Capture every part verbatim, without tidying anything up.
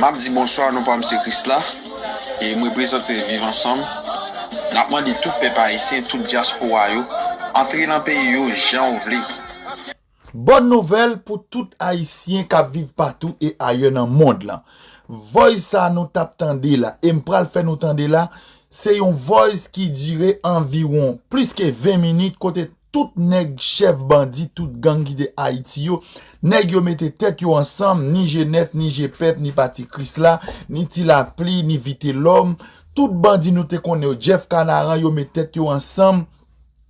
M ap di bonswa, non pa m se Krisla, e m reprezante Viv Ansanm. N ap mande tout pèp ayisyen, tout dyaspora yo, antre nan peyi yo jan w vle. Bòn nouvèl pou tout Ayisyen k ap viv patou e ayè nan mond lan. Voice sa nou t ap tande la, e m pral fè nou tande la, se yon voice ki dire anviwon plis ke ven minit, kote tout nèg chèf bandi, tout gang ki te Ayiti yo, nèg yo mete tèt yo ansanm, ni G nèf, ni G pèp, ni Pati Krisla, ni Ti Lapli, ni Vitelòm, tout bandi nou te konnen yo, Jeff Kanaran, yo met tèt yo ansanm,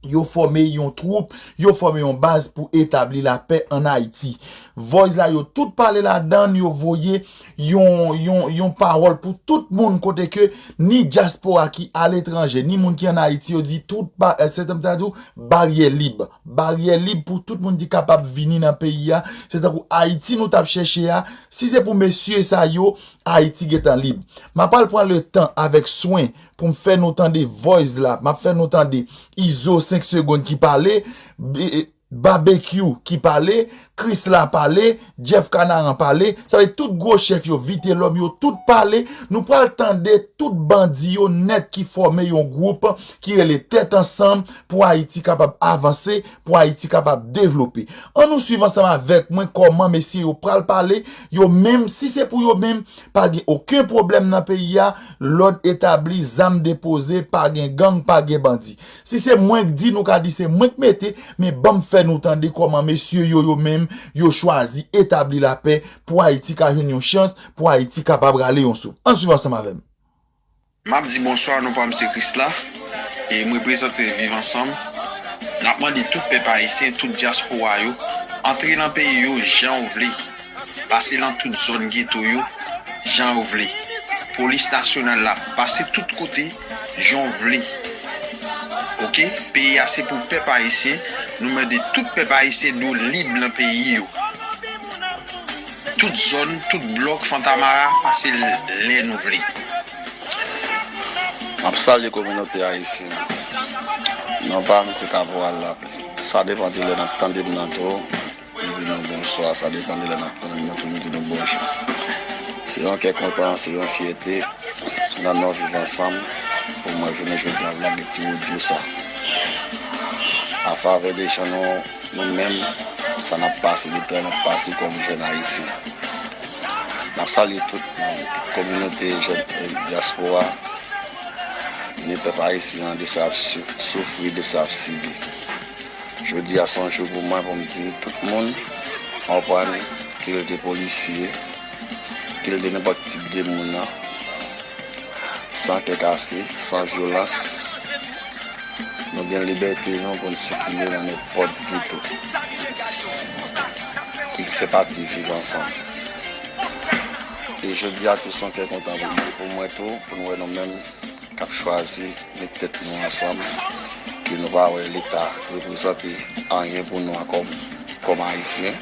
yo fòme yon twoup, yo fòme yon baz pou etabli lapè ann Ayiti. Voice la, yo tout pale ladann, yo voye yon, yon, yon pawòl pou tout moun, kote ke ni dyaspora ki aletranje, ni moun ki ann Ayiti, yo di tout ba, eh, se tankou ta di w, baryè lib. Baryè lib pou tout moun ki kapab vini nan peyi a. Se tankou Ayiti nou t ap chèche a. Si se pou mesye sa yo, Ayiti gentan lib. M ap al pran le tan avèk swen pou m fè nou tande voice la. M ap fè nou tande Izo senk segonn ki pale, B-, Babekyou ki pale, Krisla pale, Jeff Kanaran pale. Sa vle tout gwo chèf yo, Vitelòm yo, tout pale. Nou pral tande tout bandi yo nèt ki fòme yon gwoup ki rele Tèt Ansanm pou Ayiti kapab avanse, pou Ayiti kapab devlope. Ann nou swiv ansanm avèk mwen kòman mesye yo pral pale, yo menm, si se pou yo menm, pa gen okenn pwoblèm nan peyi a, lòd etabli, zam depoze, pa gen gang, pa gen bandi. Si se mwen k di, nou ka di se mwen k mete, men ban m fè nou tande kòman mesye yo, yo menm, yo chwazi etabli lapè pou Ayiti ka jwenn yon chans, pou Ayiti kapab rale yon souf. Ann swiv ansanm avè m. M ap di bonswa, non pa m se Krisla, e m reprezante Viv Ansanm. N ap mande tout pèp ayisyen, tout dyaspora yo, antre nan peyi yo jan w vle. Pase lan tout zòn geto yo, jan w vle. Polis nasyonal la, pase tout kote, jan w vle. Oke? Peyi a se pou pèp ayisyen. Nou mande tout pèp ayisyen dwe lib lan peyi yo. Tout zòn, tout blòk Fontamara, pase l lè nou vle. M ap salye kominote ayisyen. Non pa m se Kaporal Lapè. Sa depann de lè n ap tande m nan tou. M di nou bonswa, sa depann de lè n ap tande m nan tou, m di nou bonjou. Se yon kè kontan, se yon fyète nan non Viv Ansanm pou mwen jounen jodi a lage ti odyo sa. Afavè de jan nou, nou menm, sa n ap pase, de tan n ap pase kòm jèn ayisyen. N ap salye tout kominote jèn, eh, dyaspora, ni pèp ayisyen an de sa ap souf-, soufri, de sa ap sibi. Jodi a se yon jou pou mwen pou m di tout moun, konprann, ke l te polisye, ke l te nenpòt tip de moun nan, san kè kase, san vyolans. Nou gen libète nou pou n sikile nan nenpòt geto ki fè pati Viv Ansanm. E jodi a tou se yon kè kontan pou mwen, pou mwen tou, pou n wè nou menm k ap chwazi met tèt nou ansanm, ke nou pa wè Leta reprezante anyen pou nou ankò kòm Ayisyen.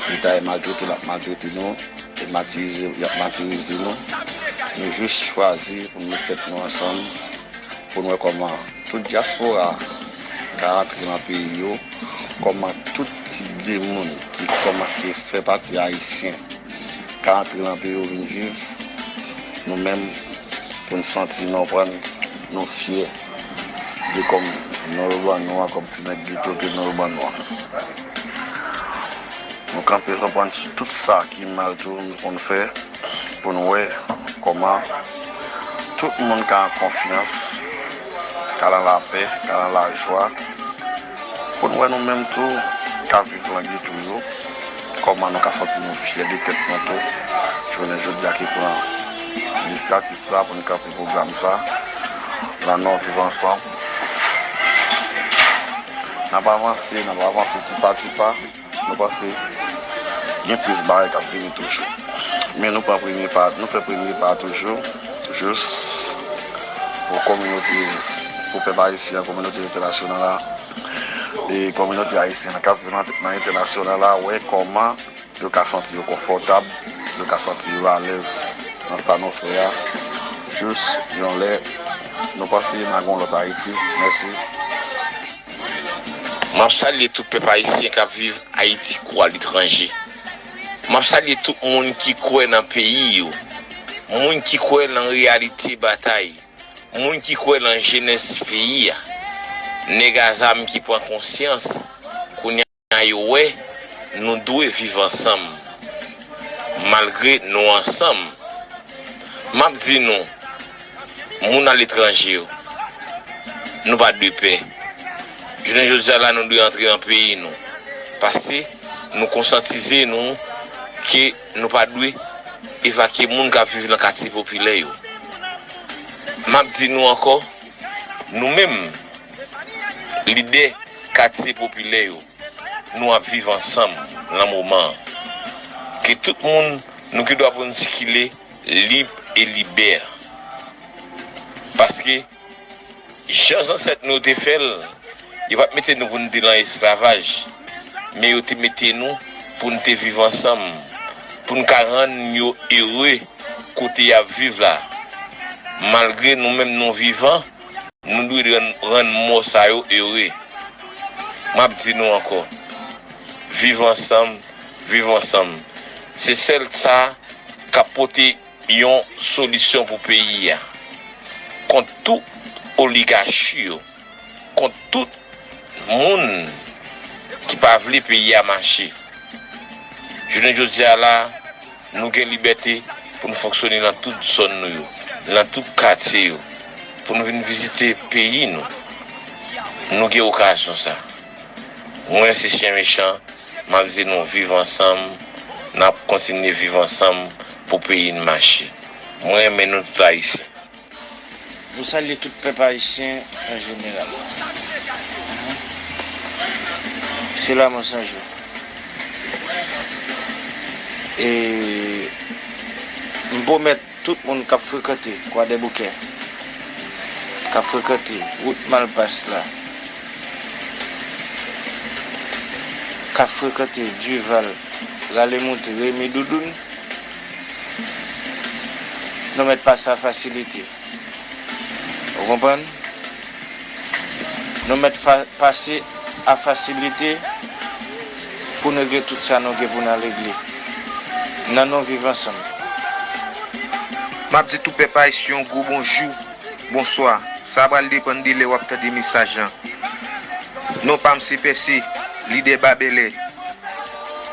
Leta e maltrete l ap maltrete nou, e matirize, y ap matirize nou. Nou jis chwazi pou n met tèt nou ansanm, pou n wè kòman tout dyaspora ka rantre nan peyi yo, kòman tout tip de moun ki kòman, ki fè pati ayisyen ka antre nan peyi yo vin viv, nou menm, pou n santi nou pran, nou fyè de kòm nou yo ban nou an, kòm ti nèg geto ke nou yo ban nou an. Nou kanpe konprann sou tout sa ki mal tou nou konn fè, pou n wè kòman tout moun ka an konfyans, ka nan lapè, ka nan lajwa, pou n wè nou menm tou k ap viv lan geto yo, kòman nou ka santi nou fyè de tèt nou tou. Jounen jodi a ki pran inisyativ sa pou n kanpe pwogram sa, lan non Viv Ansanm. N ap avanse, n ap avanse ti pa ti pa. Nou panse gen plis bagay k ap vini toujou. Men nou pran premye pa, nou fè premye pa toujou, jis pou kominote, pou pèp ayisyen an, kominote entènasyonal la, e kominote ayisyen an k ap viv nan, nan entènasyonal la, wè kòman yo ka santi yo konfòtab, yo ka santi yo alèz nan sa nou fè a. Jis yon lè, nou panse n a gen yon lòt Ayiti. Mèsi. M ap salye tout pèp ayisyen k ap viv Ayiti kou aletranje. M ap salye tout moun ki kwè nan peyi yo, moun ki kwè nan reyalite batay, moun ki kwè nan jenès peyi a, nèg a zam ki pran konsyans, kounye a yo wè nou dwe viv ansanm, malgre nou ansanm. M ap di nou, moun aletranje yo, nou pa dwe pè. Jounen jodi a la, nou dwe antre nan peyi nou, paske nou konsyantize nou ke nou pa dwe evakye moun k ap viv nan katye popilè yo. M ap di nou ankò, nou menm, lidè katye popilè yo, nou ap viv ansanm nan moman an. Ke tout moun, nou gen dwa pou nou sikile lib e libè. Paske jan zansèt nou te fè l, yo pa t mete nou pou nou te nan esklavaj, men yo te mete nou pou nou te viv ansanm, pou nou ka rann yo ere kote y ap viv la. Malgre nou menm nou vivan, nou dwe rann, rann mò sa yo ere. M ap di nou ankò, viv ansanm, viv ansanm. Se sèl sa k ap pote yon solisyon pou peyi a, kont tout oligachi yo, kont tout moun ki pa vle peyi a mache. Jounen jodi a la, nou gen libète pou nou fonksyone nan tout zòn nou yo, nan tout katye yo, pou nou vin vizite peyi nou. Nou gen okazyon sa. Mwen se Chyen Mechan, m ap di nou viv ansanm, n ap kontinye viv ansanm pou peyi n mache. Mwen renmen nou tout Ayisyen. Nou salye tout pèp ayisyen an jeneral. Se la mwen sonje. E m pwomèt tout moun k ap frekante Kwadèboukè, k ap frekante wout Malpas la, k ap frekante Dival, rale moute Remi Doudoun, nou mèt pase a fasilite. Ou konprann? Nou mèt fa-, pase a fasilite pou n regle tout sa nou gen pou n al regle. Nan non viv ansanm. M ap di tout pèp ayisyen yon gwo bonjou, bonswa. Sa pral depann de lè w ap tande mesaj lan. Non pa m se Pèse, lidè Babèlè.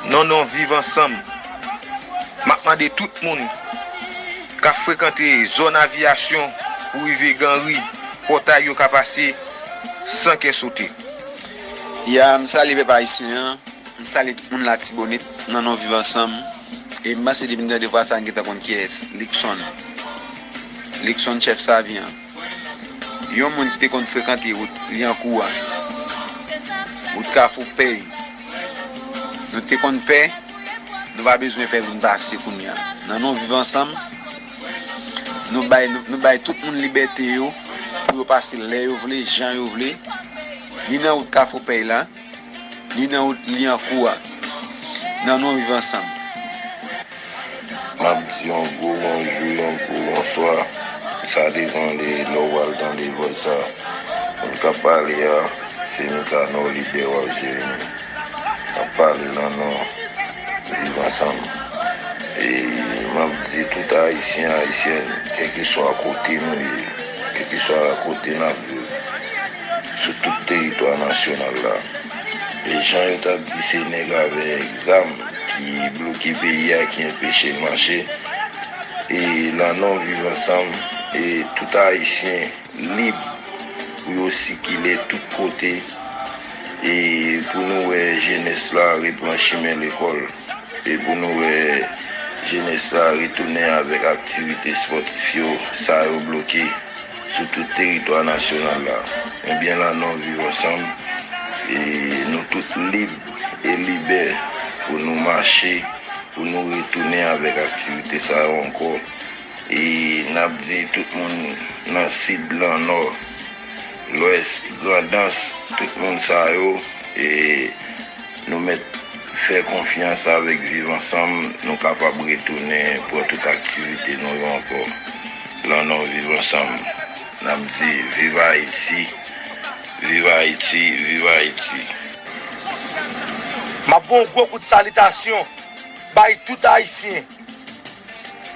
Non, non, viv ansanm. M ap mande tout moun k ap frekante zòn aviyasyon pou rive Ganri, pòtay yo ka pase san kè sote. Ya, m salye pèp ayisyen an, m salye tout moun Latibonit, nan non viv ansanm. E m panse depi n tande vwa sa, n gentan konn kiyès, Luckson. Luckson chèf Savi an. Yon moun ki te konn frekante wout Lyankou a, wout Kafou Pèy. Nou te konn pè, nou pa bezwen pè pou n pase kounye a. Nan non viv ansanm, nou bay, nou, nou bay tout moun libète yo pou yo pase lè yo vle, jan yo vle, ni nan wout Kafou Pèy la, ni nan wout Lyankou a. Nan non viv ansanm. M ap di yon gwo bonjou, yon gwo bonswa. Sa depann de lè w pral tande vòy sa. Moun k ap pale a, se Mikanò, lidè Waf Jeremi. M ap pale nan non Viv Ansanm. E m ap di tout Ayisyen, Ayisyèn, kèlkeswa kote nou ye, kèlkeswa kote n ap viv, sou tout teritwa nasyonal la. E jan yo t ap di, se nèg avèk zam ki bloke peyi a, ki anpeche l mache. E nan non Viv Ansanm, e tout Ayisyen lib pou yo sikile tout kote, e pou nou wè jenès la repran chimen lekòl, e pou nou wè jenès la retounen avèk aktivite espòtif yo, sa yo bloke sou tout teritwa nasyonal la. Ebyen, nan non Viv Ansanm, e nou tout lib e libè pou nou mache, pou nou retounen avèk aktivite sa yo ankò. E n ap di tout moun nan Sid, nan Nò, Lwès, Grandans, tout moun sa yo, e nou mèt fè konfyans avèk Viv Ansanm, nou kapab retounen pran tout aktivite nou yo ankò. Nan non Viv Ansanm, n ap di, viv Ayiti, viv Ayiti, viv Ayiti. M ap voye yon gwo kout salitasyon bay tout Ayisyen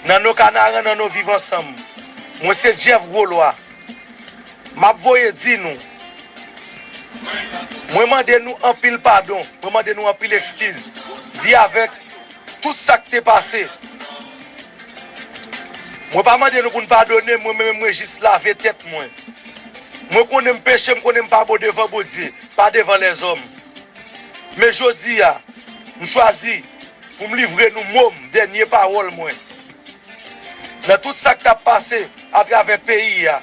nan non Kanaran, nan non Viv Ansanm. Mwen se Jeff Gwo Lwa. M ap voye di nou, mwen mande nou anpil padon, mwen mande nou anpil ekskiz. Vi avèk tout sa k te pase. Mwen pa mande nou pou n padone m, mwen menm mwen jis lave tèt mwen. Mwen konnen m peche, m konnen m pa bon devan Bondye, pa devan lèzòm. Men jodi a, m chwazi pou m livre nou mo m, dènye pawòl mwen. Nan tout sa k t ap pase atravè peyi a,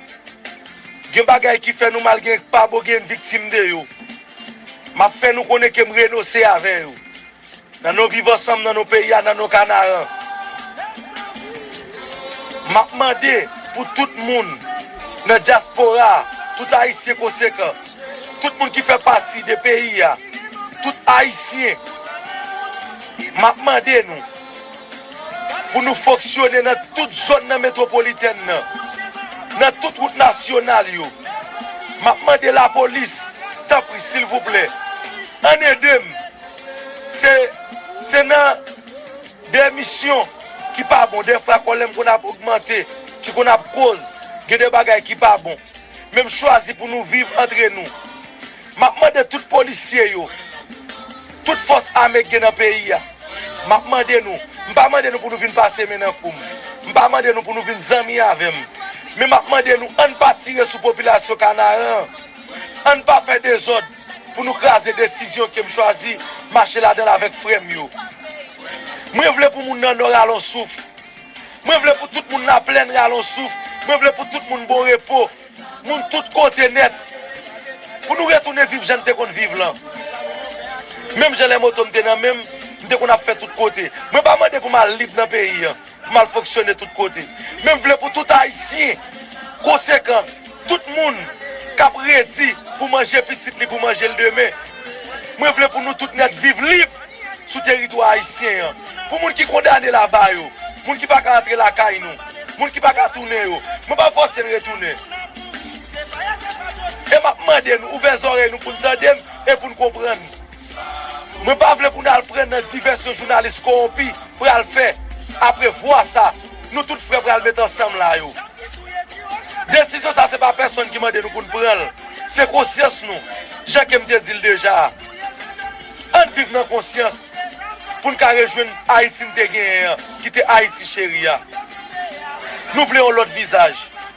gen bagay ki fè nou mal, gen pa bon, gen viktim de yo. M ap fè nou konnen ke m renonse avè yo. Nan non Viv Ansanm, nan non peyi a, nan non Kanaran. M ap mande pou tout moun nan dyaspora a, tout Ayisyen konsekan, tout moun ki fè pati de peyi a, tout Ayisyen, m ap mande nou pou nou fonksyone nan tout zòn nan metwopolitèn nan, nan tout wout nasyonal yo. M ap mande lapolis, tanpri, silvouplè, ann ede m. Se, se nan de misyon ki pa bon, de fwa kòlè m konn ap ogmante, ki konn ap koz, gen de bagay ki pa bon. Men m chwazi pou nou viv antre nou. M ap mande tout polisye yo, tout fòs ame k gen nan peyi a, m ap mande nou, m pa mande nou pou nou vin pase men nan kou m. M pa mande nou pou nou vin zanmi avè m. Men m ap mande nou, ann pa tire sou popilasyon Kanaran an. Ann pa fè dezòd pou nou kraze desizyon ke m chwazi mache ladan l avèk frè m yo. Mwen vle pou moun nan Nò rale yon souf. Mwen vle pou tout moun Laplèn rale yon souf. Mwen vle pou tout moun bon repo. Moun tout kote nèt. Pou nou retounen viv jan n te konn viv lan. Menm jan lè moto m te nan men m, m te konn ap fè tout kote. Mwen pa mande pou m al lib nan peyi an, pou m al fonksyone tout kote. Men m vle pou tout Ayisyen konsekan, tout moun k ap redi pou manje pitit li, pou manje l demen. Mwen vle pou nou tout nèt viv lib sou teritwa ayisyen an. Pou moun ki kondane laba yo, moun ki pa ka antre lakay nou, moun ki pa ka tounen yo, mwen pa fòse n retounen. E m ap mande nou, ouvè zòrèy nou pou n tande m e pou n konprann. Mwen pa vle pou n al pran nan divèsyon jounalis kowonpi pral fè. Apre vwa sa, nou tout frè pral met ansanm la yo. Desizyon sa se pa pèsonn ki mande nou pou n pran l. Se konsyans nou. Jan ke m te di l deja a. Ann viv nan konsyans pou n ka rejwenn Ayiti n te genyen an, ki te Ayiti cheri a. Nou vle yon lòt vizaj,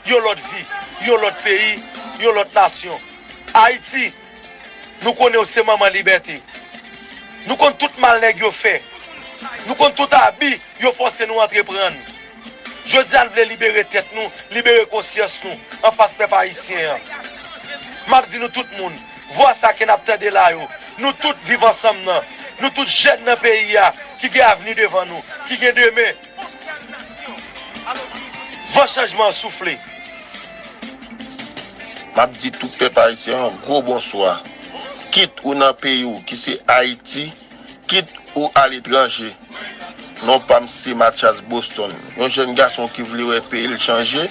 yon lòt vi, yon lòt peyi, yon lòt nasyon. Ayiti, nou konnen w se manman libète. Nou konn tout mal nèg yo fè. Nou konn tout abi yo fòse nou antreprann. Jodi a, n vle libere tèt nou, libere konsyans nou anfas pèp ayisyen an. M ap di nou tout moun, vwa sa ke n ap tande la yo, nou tout viv ansanm nan, nou tout jèn nan peyi a, ki gen avni devan nou, ki gen demen. Van chanjman an soufle. M ap di tout pèp ayisyen an gwo bonswa. Kit ou nan peyi w, ki se Ayiti, kit ou aletranje. Non pa m se Mathias Boston, yon jèn gason ki vle wè peyi l chanje,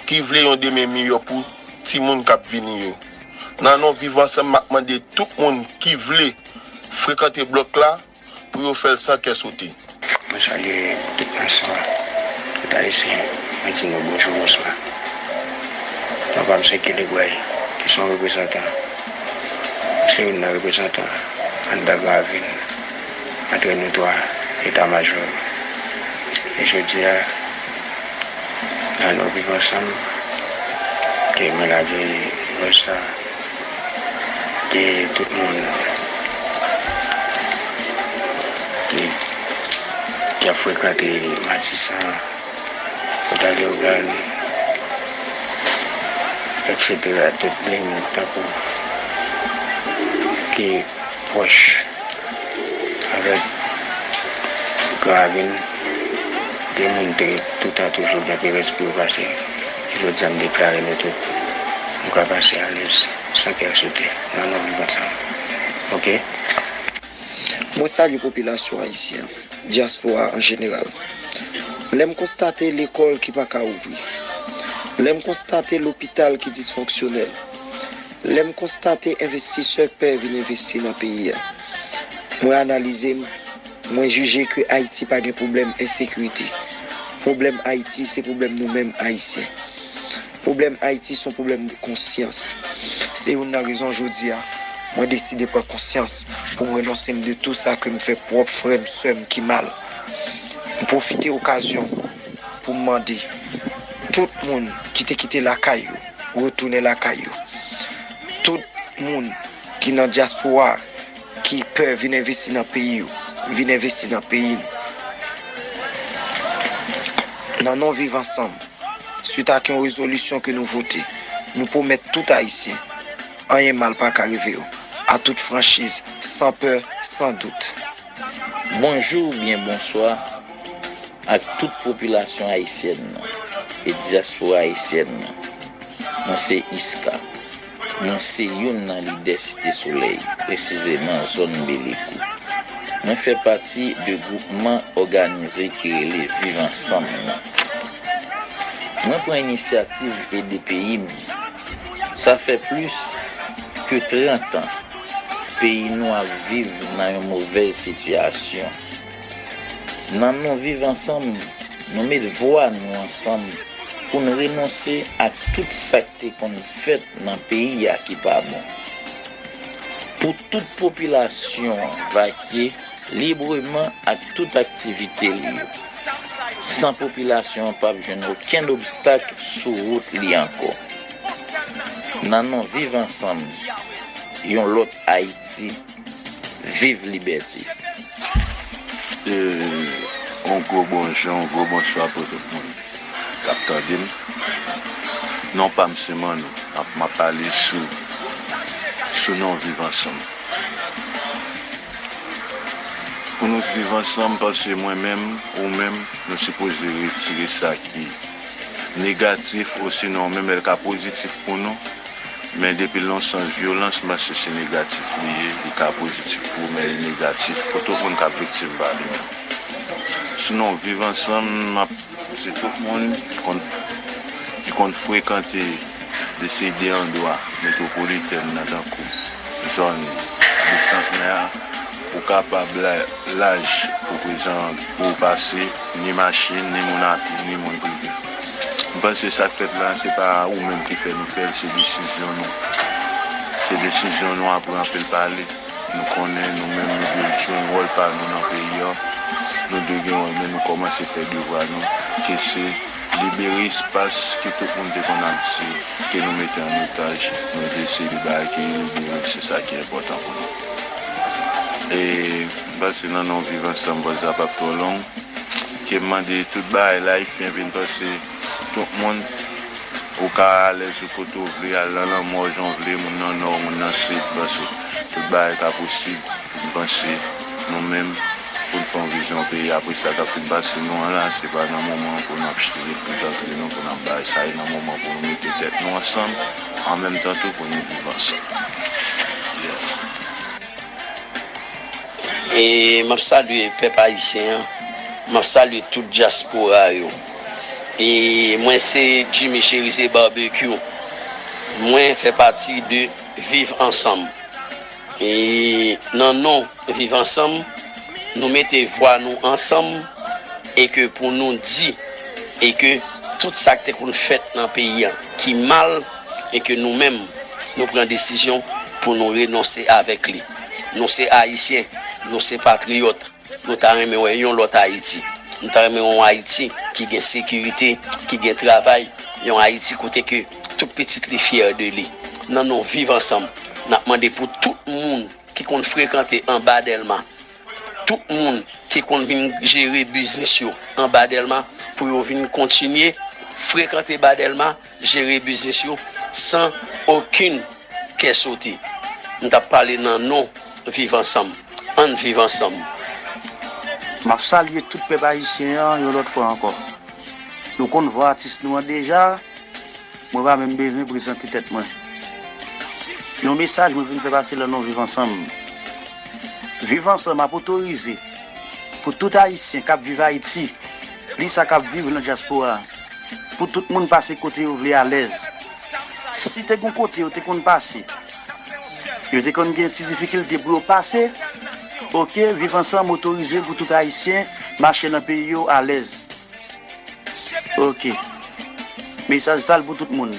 ki vle yon demen miyò pou timoun k ap vini yo. Nan non Viv Ansanm, m ap mande tout moun ki vle frekante blòk la, pou yo fè l san kè sote. Mwen salye tout nasyon an, tout Ayisyen. Mwen di nou bonjou, bonswa. Papa m se Kelly Gray, ki se yon reprezantan, se youn nan reprezantan anndan Gravin, antre nou twa eta majò yo. E jodi a, nan non Viv Ansanm, ke mwen lage vòs sa. Ke tout moun ki, ki ap frekante Matisan, Kòtaleyogàn, etsetera, tout bling tankou ki pwòch avèk Gravin, de moun te toutan toujou gen perèz pou yo pase, jodi a m deklare nou tout, nou ka pase alèz, san kè sote, nan non Viv Ansanm. Oke? Mwen salye popilasyon ayisyen an, dyaspora an jeneral. Lè m konstate lekòl ki pa ka ouvri, lè m konstate lopital ki disfonksyonèl, lè m konstate envestisè k pè vin envesti nan peyi a, mwen analize m, Mwen jije ke Ayiti pa gen pwoblèm ensekirite. Pwoblèm Ayiti se pwoblèm nou menm Ayisyen. Pwoblèm Ayiti se yon pwoblèm de konsyans. Se youn nan rezon jodi a mwen deside pran konsyans pou m renonse m de tou sa ke m fè pwòp frè m, sè m ki mal. M pwofite okazyon pou m mande tout moun ki te kite lakay yo retounen lakay yo. Tout moun ki nan dyaspora ki pè vin envesti nan peyi yo, vin envesti nan peyi nou. Nan non Viv Ansanm, swit ak yon rezolisyon ke nou vote, nou pwomèt tout Ayisyen, anyen mal pa ka rive yo, a tout franchiz, san pè, san dout. Bonjou oubyen bonswa ak tout popilasyon ayisyèn nan e dyaspora ayisyèn nan. Mwen se Iska. Mwen se youn nan lidè Site Solèy, presizeman zòn Belekou. Mwen fè pati de gwoupman òganize ki rele Viv Ansanm nan. Mwen pran inisyativ ede peyi m. Sa fè plis ke trant an peyi nou ap viv nan yon movèz sitiyasyon. Nan non Viv Ansanm, nou met vwa nou ansanm pou n renonse ak tout sa k te konn fèt nan peyi a ki pa bon. Pou tout popilasyon an vakye libreman ak tout aktivite li yo, san popilasyon an p ap jwenn okenn obstak sou wout li ankò. Nan non Viv Ansanm, yon lòt Ayiti, viv libète! E yon gwo bonjou, yon gwo bonswa pou tout moun k ap tande m. Non pa m se Manno, m ap m ap pale sou sou non Viv Ansanm. Pou nou viv ansanm, paske mwen menm, ou menm, nou sipoze retire sa ki negatif, osinon menm lè l ka pozitif pou nou, men depi l nan sans vyolans, m panse se negatif li ye, li ka pozitif pou ou, men li negatif pou tout moun k ap viktim pa li menm. Sinon, viv ansanm, m ap Se tout moun ki konn ki konn frekante de seri de andwa metwopolitèn nan tankou zòn Lisantnè a, ou kapab laj pou prezan pou w pase ni machin, ni moun a pye, ni moun prive. M panse sa k fèt la se pa ou menm ki fè nou fè l, se desizyon nou. Se desizyon nou apre anpil pale. Nou konnen nou menm nou dwe jwe wòl pa nou nan peyi a. Nou dwe gen wòl, men nou kòmanse fè devwa nou, ke se libere espas ke tout moun te konn ap di ke nou mete an otaj. Nou vle se li bagay ke libere, se sa ki enpòtan pou nou. E m panse nan non Viv Ansanm, vwaz la p ap twò long. Ke m mande tout bagay la, Ayisyen vin panse tout moun, ou ka alèz ou kote w vle, al nan lanmò jan w vle, moun nan Nò, moun nan Sid, panse tout bagay ka posib. M panse nou menm, pou n fè yon vizyon peyi apre sa k ap fin pase nou an la, se pa nan moman an pou n ap chire prezante nou, pou n ap bay sa, e nan moman pou nou mete tèt nou ansanm, an menm tan tou pou nou viv ansanm. E m ap salye pèp ayisyen an, m ap salye tout dyaspora yo. E mwen se Jimmy Cherizier Barbecue. Mwen fè pati de Viv Ansanm. E nan non Viv Ansanm, nou mete vwa nou ansanm e ke pou nou di e ke tout sa k te konn fèt nan peyi an ki mal e ke nou menm nou pran desizyon pou nou renonse avèk li. Nou se Ayisyen, nou se patriyòt, nou ta renmen wè yon lòt Ayiti. Nou ta renmen wè yon Ayiti ki gen sekirite, ki gen travay, yon Ayiti kote ke tout pitit li fyè de li. Nan non Viv Ansanm, n ap mande pou tout moun ki konn frekante anba Dèlma, tout moun ki konn vin jere biznis yo anba Dèlma, pou yo vin kontinye frekante ba Dèlma, jere biznis yo san okenn kè sote. M t ap pale nan non Viv Ansanm. Ann viv ansanm. M ap salye tout pèp ayisyen an yon lòt fwa ankò. Nou konn vwa atis nou an deja, mwen pa menm bezwen prezante tèt mwen. Yon mesaj mwen vin fè pase nan non Viv Ansanm. Viv Ansanm ap otorize pou tout Ayisyen k ap viv Ayiti, plis sa k ap viv nan dyaspora a, pou tout moun pase kote yo vle alèz. Si te gen kote yo te konn pase, yo te konn gen ti difikilte pou yo pase, Ok, Viv Ansanm otorize pou tout Ayisyen mache nan peyi yo alèz. Ok. Mesaj sa l pou tout moun.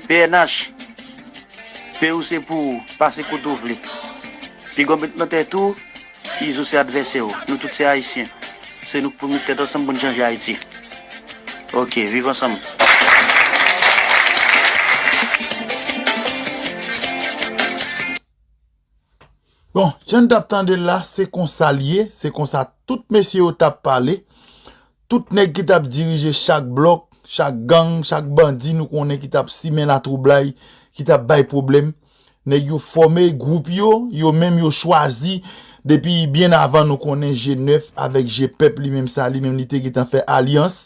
P N H, peyi w se pou ou, pase kote w vle. Piga w met nan tèt ou, Izo se advèsè w. Nou tout se Ayisyen. Se nou k pou met tèt ansanm pou n chanje Ayiti. Ok, Viv Ansanm. Bon, jan n t ap tande l la, se konsa l ye, se konsa tout mesye yo t ap pale. Tout nèg ki t ap dirije chak blòk, chak gang, chak bandi nou konnen ki t ap simen latwoublay, ki t ap bay pwoblèm. Nèg yo fòme gwoup yo, yo menm yo chwazi, depi byen avan nou konnen G nèf avèk G pèp li menm sa, li menm li te gentan fè alyans.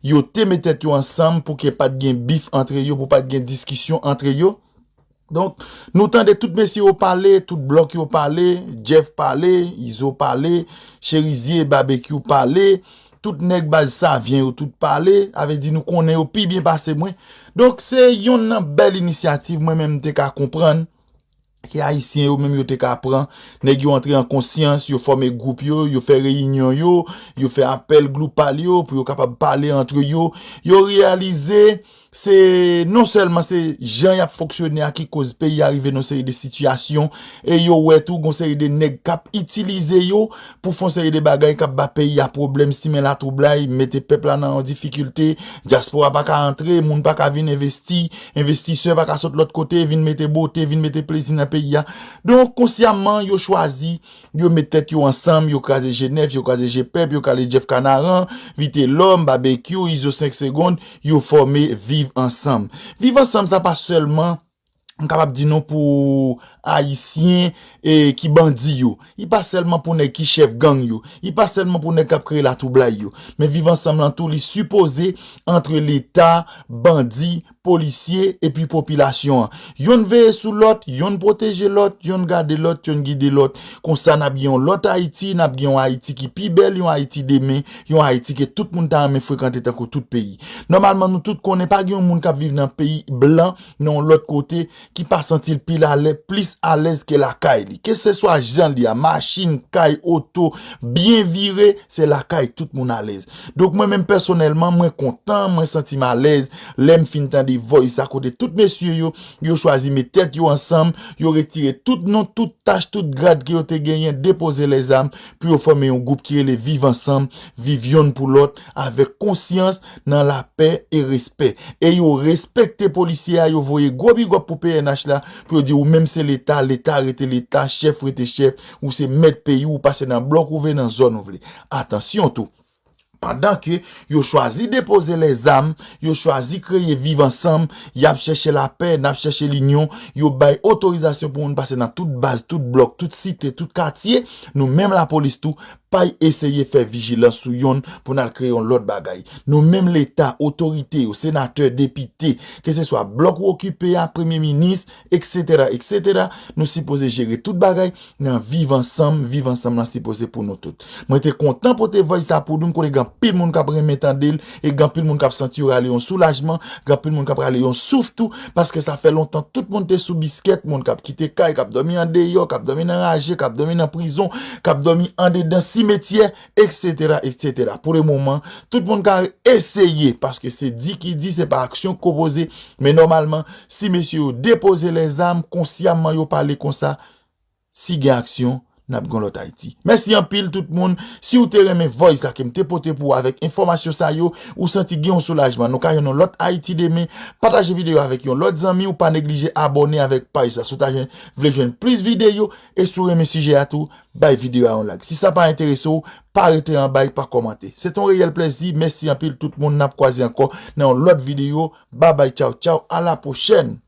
Yo te met tèt yo ansanm pou ke pa t gen bif antre yo, pou pa t gen diskisyon antre yo. Donk, nou tande tout mesye yo pale, tout blòk yo pale, Jeff pale, Izo pale, Cherizye, Babekyou pale, tout nèg baz Savyen yo tout pale, avè di nou konnen yo pi byen pase mwen. Donk, se yonn nan bèl inisyativ mwen menm m te ka konprann ke Ayisyen yo menm yo te ka pran. Nèg yo antre an konsyans, yo fòme gwoup yo, yo fè reyinyon yo, yo fè apèl gloupal yo pou yo kapab pale antre yo. Yo reyalize se non sèlman se jan y ap fonksyone a ki koz peyi a rive nan seri de sitiyasyon, e yo wè tou gon seri de nèg k ap itilize yo pou fè yon seri de bagay k ap ba peyi a pwoblèm, simen latwoublay, mete pèp la nan yon difikilte, dyaspora pa ka antre, moun pa ka vin envesti, envestisè pa ka sot lòt kote, vin mete bote, vin mete plezi nan peyi a. Donk, konsyaman, yo chwazi, yo met tèt yo ansanm, yo kraze G nèf, yo kraze G pèp, yo kraze Jeff Kanaran, Vitelòm, Babekyou, Izo senk segonn, yo fòme Viv Ansanm. Viv Ansanm sa pa sèlman m kapab di nou pou Ayisyen e ki bandi yo. Li pa sèlman pou nèg ki chèf gang yo. Li pa sèlman pou nèg k ap kreye latwoublay yo. Men Viv Ansanm lan tou li sipoze antre Leta, bandi, polisye epi popilasyon an. Yonn veye sou lòt, yonn pwoteje lòt, yonn gade lòt, yonn gide lòt. Konsa n ap gen yon lòt Ayiti, n ap gen yon Ayiti ki pi bèl, yon Ayiti demen, yon Ayiti ke tout moun ta renmen frekante tankou tout peyi. Nòmalman nou tout konnen pa gen yon moun k ap viv nan peyi blan nan yon lòt kote ki pa santi l pil alè, plis alèz ke lakay li. Keseswa jan l ye a, machin, kay, oto, byen vire, se lakay tout moun alèz. Donk mwen menm pèsonèlman, mwen kontan, mwen santi m alèz lè m fin tande voice sa kote tout mesye yo, yo chwazi met tèt yo ansanm, yo retire tout non, tout tach, tout grad ke yo te genyen, depoze lèzam pou yo fòme yon gwoup ki rele Viv Ansanm, viv yonn pou lòt, avèk konsyans, nan lapè e respè. E yo respekte polisye a, yo voye gwo bigòp pou P N H la, pou yo di ou menm se Leta, Leta rete Leta, chèf rete chèf, ou se mèt peyi w, ou pase nan blòk ou vle, nan zòn ou vle. Atansyon tou! Pandan ke yo chwazi depoze lèzam, yo chwazi kreye Viv Ansanm, y ap chèche lapè, n ap chèche linyon, yo bay otorizasyon pou moun pase nan tout baz, tout blòk, tout site, tout katye, nou menm lapolis tou, pa eseye fè vijilans sou yonn pou n al kreye yon lòt bagay. Nou menm Leta, otorite yo, senatè, depite, keseswa blòk ou okipe a, premye minis, eksetera, eksetera, nou sipoze jere tout bagay nan Viv Ansanm. Viv Ansanm lan sipoze pou nou tout. Mwen te kontan pote voice sa pou nou, m konnen gen anpil moun k ap renmen tande l, e gen anpil moun k ap santi yo rale yon soulajman, gen anpil moun k ap rale yon souf tou, paske sa fè lontan tout moun te sou biskèt, moun k ap kite kay, k ap dòmi andeyò, k ap dòmi nan raje, k ap dòmi nan prizon, k ap dòmi andedan simetyè, eksetera, eksetera. Pou le moman, tout moun ka eseye, paske se di ki di, se pa aksyon k poze, men nòmalman, si mesye yo depoze lèzam, konsyaman yo pale konsa, si gen aksyon, n ap gen lòt Ayiti. Mèsi anpil tout moun. Si w te renmen voice sa ke m te pote pou w avèk enfòmasyon sa yo, ou santi gen yon soulajman, nou ka jwenn yon lòt Ayiti demen, pataje videyo avèk yon lòt zanmi w, pa neglije abòne avèk paj sa. Si w ta jwenn, vle jwenn plis videyo, e si w renmen sijè a tou, bay videyo a yon like. Si sa pa enterese w, pa rete anba e pa kòmante. Se te yon reyèl plèzi. Mèsi anpil tout moun. N ap kwaze ankò nan yon lòt videyo. Babay, tchaw, tchaw. A la pwochèn.